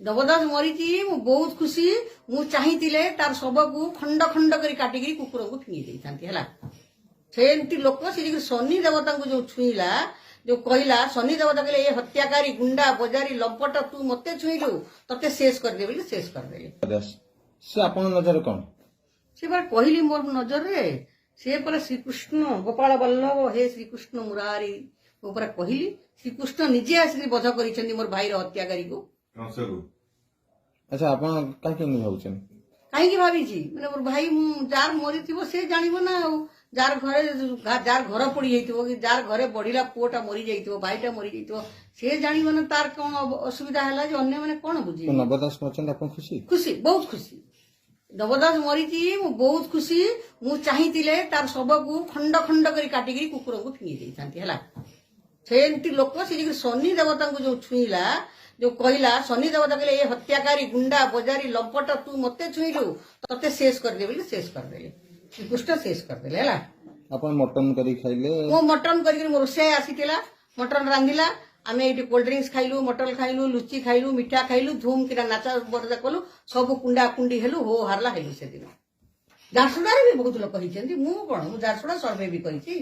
ନବଦାସ ମରିଛି, ମୁଁ ବହୁତ ଖୁସି। ମୁଁ ଚାହିଁଥିଲେ ତାର ଶବକୁ ଖଣ୍ଡ ଖଣ୍ଡ କରି କାଟିକିରି କୁକୁରକୁ ଫିଙ୍ଗି ଦେଇଥାନ୍ତି। ହେଲା, ସେମିତି ଲୋକ ସେ ଯାଇକି ଶନି ଦେବତାଙ୍କୁ ଯୋଉ ଛୁଇଁଲା, ଯୋଉ କହିଲା, ଶନି ଦେବତା କହିଲେ, ଏ ହତ୍ୟାକାରୀ, ଗୁଣ୍ଡା, ବଜାରୀ, ଲମ୍ପଟ, ତୁ ମତେ ଛୁଇଁଲୁ, ତତେ ଶେଷ କରିଦେବି ବୋଲି ଶେଷ କରିଦେଲେ। ଦାସ ସେ ଆପଣଙ୍କ ନଜରରେ କଣ? ସେ ପରା କହିଲି, ମୋର ନଜରରେ ସେ ପରା ଶ୍ରୀକୃଷ୍ଣ, ଗୋପାଳ ବଲ୍ଲଭ ହେ ଶ୍ରୀକୃଷ୍ଣ ମୁରାରୀ। ମୁଁ ପରା କହିଲି, ଶ୍ରୀକୃଷ୍ଣ ନିଜେ ଆସିକି ବଧ କରିଛନ୍ତି ମୋର ଭାଇର ହତ୍ୟାକାରୀକୁ। କଂସକୁ। ଆଚ୍ଛା, ଆପଣ କାହିଁକି ଏମିତି ଭାବୁଛନ୍ତି? କାହିଁକି ଭାବିଛି ମାନେ, ମୋର ଭାଇ ଯାହାର ମରିଥିବ ସେ ଜାଣିବ ନା ଆଉ। ଯାହାର ଘର ପୋଡି ଯାଇଥିବ କି ଯାହାର ଘରେ ବଢିଲା ପୁଅଟା ମରି ଯାଇଥିବ, ଭାଇଟା ମରି ଯାଇଥିବ, ସେ ଜାଣିବ ନା ତାର କଣ ଅସୁବିଧା ହେଲା ଯେ ଅନ୍ୟମାନେ କଣ ବୁଝିବେ? ନବ ଦାସ ମରିଛନ୍ତି, ଆପଣ ଖୁସି? ଖୁସି, ବହୁତ ଖୁସି। ନବଦାସ ମରିଛି, ମୁଁ ବହୁତ ଖୁସି। ମୁଁ ଚାହିଁଥିଲେ ତାର ଶବକୁ ଖଣ୍ଡ ଖଣ୍ଡ କରି କାଟିକିରି କୁକୁରକୁ ଫିଙ୍ଗି ଦେଇଥାନ୍ତି। ହେଲା, ସେମିତି ଲୋକ ସେ ଯାଇକି ଶନି ଦେବତାଙ୍କୁ ଯୋଉ ଛୁଇଁଲା, ଯୋଉ କହିଲା, ଶନି ଦେବତା କହିଲେ, ଏ ହତ୍ୟାକାରୀ, ଗୁଣ୍ଡା, ବଜାରୀ, ଲମ୍ପଟ, ତୁ ମତେ ଛୁଇଁଲୁ, ତତେ ଶେଷ କରିଦେବି ବୋଲି ଶେଷ କରିଦେଲେ। ଶ୍ରୀକୃଷ୍ଣ ଶେଷ କରିଦେଲେ। ହେଲା। ଆପଣ ମଟନ କରିକି ଖାଇଲେ? ମୁଁ ମଟନ କରିକି, ମୋ ରୋଷେଇ ଆସିଥିଲା, ମଟନ ରାନ୍ଧିଲା। ଆମେ ଏଇଠି କୋଲ୍ଡ ଡ୍ରିଙ୍କସ ଖାଇଲୁ, ମଟନ ଖାଇଲୁ, ଲୁଚି ଖାଇଲୁ, ମିଠା ଖାଇଲୁ, ଧୁମ କିନା ନାଚା ବଜା କଲୁ, ସବୁ କୁଣ୍ଡା କୁଣ୍ଡି ହେଲୁ, ହୋ ହାରଲା ହେଲୁ। ସେଦିନ ଝାରସୁଗୁଡ଼ାରେ ବି ବହୁତ ଲୋକ ହେଇଛନ୍ତି। ମୁଁ କଣ, ମୁଁ ଝାରସୁଗୁଡ଼ା ସର୍ଭେ ବି କରିଛି।